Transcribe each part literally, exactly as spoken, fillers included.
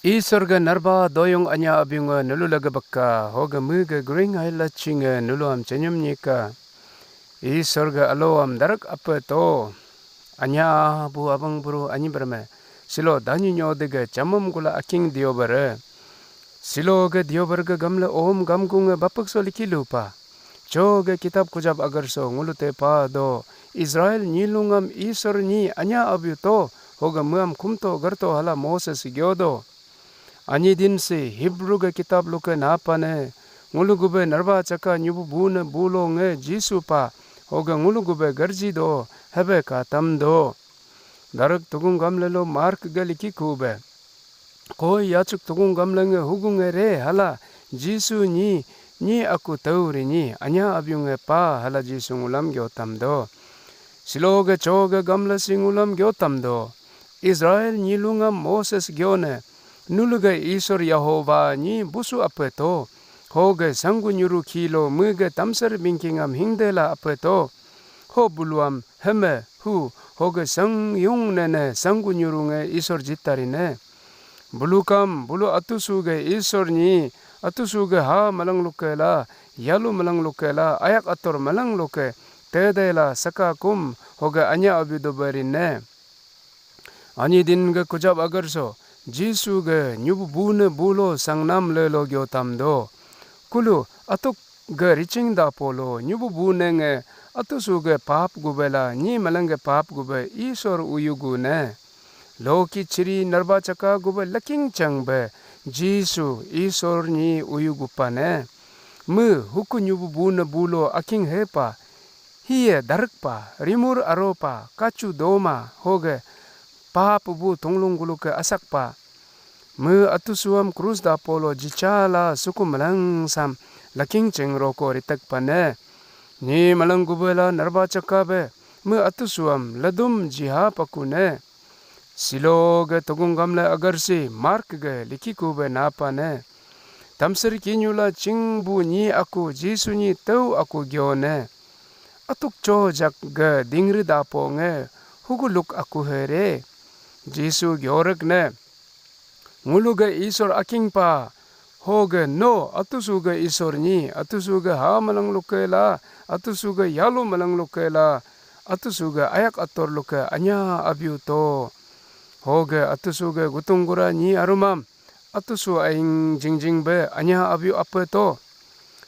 Isor ga narba doyong anya abiunga nulu laga baka, hoga muga gring haila chinga nulu am chenyum nyika. Isor ga alo am darak apa to. Anya bu abang buru anyi berme. Silo danyu nyo dega chamam gula aking diobar. Silo ga diobar ga gamla om gamgunga bapakso liki lupa. Cho ga kitab kujab agarso ngulu te pa do. Israel nyi lungam Isor nyi anya abiu to. Hoga muam kumto garto hala Moses gyodo. Anyi din si Hebrew ga kitab luke napa ne, ngulu gube narba chaka nyubu bu ne bulo nge Jisu pa, hoga ngulu gube garji do, hebe katam do. Darak tugung gamle lo Mark ga liki kube. Koi yachuk tugung gamle nge hugu nge re hala, Jisu nyi, nyi aku tauri nyi, anya abiu nge pa hala Jisu ngulam gyotam do. Silo ga cho ga gamle si ngulam gyotam do. Israel nyi lungam Moses gyone, nuluge Isor Yahova nyi busu ape to, hoge sanggu nyuru kilo muge tamsar bingkingam hingdela ape to, ho buluam heme hu, hoge sang yung nene sanggu nyuru nge Isor jitarine. Bulukam, bulu atusu ge Isor nyi, atusu ge ha malang luke la, yalu malang luke la, ayak ator malang luke, tede la saka kum, hoge anya abiu dobe rinne. Anyi din ga kujab agarso, Jisu ga nyubu bu ne bulo sangnam le lo gyotam do. Kulu atuk ga riching dapo lo nyubu bu ne nge atusu ga pap gubela nyi malang ga pap gube Isor uyu gu ne. Loki chiri narba chaka gube laking chang be Jisu Isor nyi uyu gupa ne. Me huku nyubu bu ne bulo aking hepa. Hiye darakpa, rimur aropa, kachu doma, hoge, pa pubu tunglung guluke asakpa. Me atusuam krus dapolo jichala suku malang sam laking cheng roko ritak pane. Ni malang gubela narba chakabe, me atusuam ladum jiha pakune. Silo ge tugung gamle agarsi Mark ge likiku be napa ne. Tamsar kinyula chingbu nyi aku Jisu nyi tau aku gyo ne. Atuk cho jak ge dingri dapo nge huguluk aku here. Jisu gyorek ne. Ngulu ge Isor aking pa. Hoge no, atusu ge Isor nyi, atusu ge ha malang luke la, atusu ge yalu malang luke la, atusu ge ayak ator luke anya abiu to. Hoge atusu ge gutung gura nyi arumam, atusu aing jingjing be anya abiu ape to.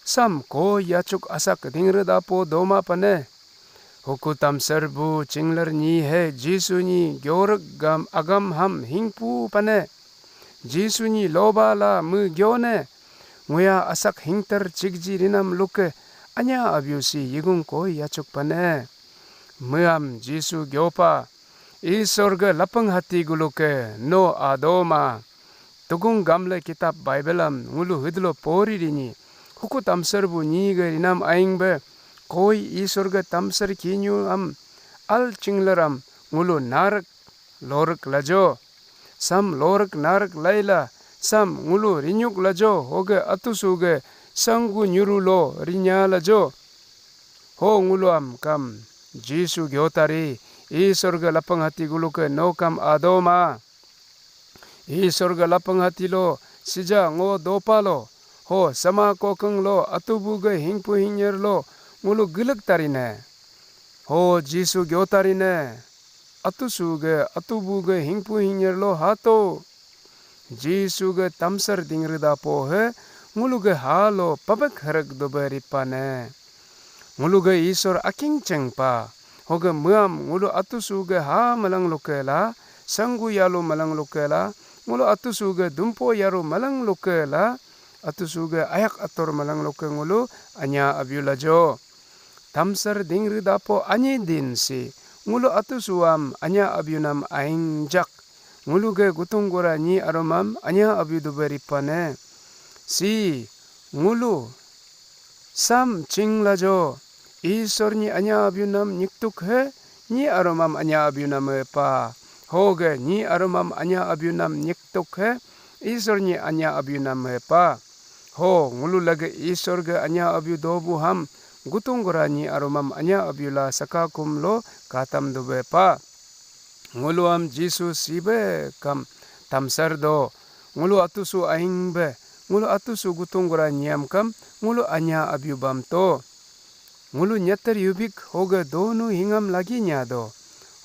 Sam ko yachuk asak dingre dapo doma pane. Huku tamsar bu chinglar nyi he Jisu nyi gyorek gam agam ham hingpu pane. Jisu nyi loba la me gyone. Nguya asak hingtar chikji rinam luke anya abiu si yigung koi yachuk pane. Meam Jisu gyopa. Isor ge lapang hati guluke no adoma. Tugung gamle kitab Bible am ngulu hidlo pori rini. Huku tamsar bu nyi ge rinam aing be. Koi Isor ge tamsar kinyu am al chinglar am ngulu narak lorak lajo. Sam lorak narak laila, sam ngulu rinyuk lajo, hoge atusu ge sanggu nyuru lo rinya lajo. Ho ngulu am kam, Jisu gyotari, Isor ge lapang hati guluke no kam adoma. Isor ge lapang hati lo, sija ngo dopa lo, ho sama kokeng lo, atubu ge hingpu hingyer lo, ngulu gilek tarine. Ho Jisu gyotarine. Atusu ge, atubu ge hingpu hingyer lo hato. Jisu ge tamsar dingri dapo he, ngulu ge halo pabek herek dobe ripane. Ngulu ge Isor aking chengpa. Hoge meam ngulu atusu ge ha malang luke la, sanggu yalu malang luke la, ngulu atusu ge dumpo yaru malang luke la, atusu ge ayak ator malang luke ngulu anya abiu lajo. Tamsar dingri dapo anyi din si, ngulu atusuam anya abiunam aing jak. Ngulu ge gutung gora nyi aromam anya abiu dube ripane. Si, ngulu, sam ching lajo, Isor nyi anya abiunam nyiktuk he, nyi aromam anya abiunam he pa. Hoge nyi aromam anya abiunam nyiktuk he, Isor nyi anya abiunam he pa. Ho, ngulu lage Isor ge anya abiu dobu ham, gutung gora nyi aromam anya abiu la saka kum lo katam dube pa. Nguluam Jisu sibe kam tamsar do. Ngulu atusu aing be, ngulu atusu gutung gura nyiam kam, ngulu anya abiu bam to. Ngulu nyeter yubik hoge donu hingam lagi nya do.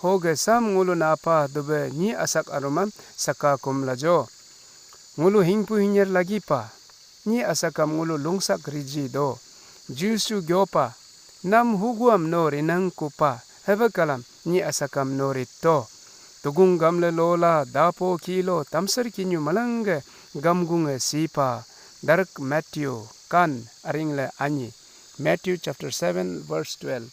Hoge sam ngulu napa dube nyi asak arumam saka kum lajo. Ngulu hingpu hinyer lagi pa. Nyi asakam ngulu lungsak riji do. Jisu gyopa. Nam huguam no rinang kupa. Hebe kalam nyi asakam no rito. Tugung gamle lola dapo kilo tamsar kinyu malangge gamgunge sipa. Dark Matthew kan aringle anyi. Matthew chapter seven verse twelve.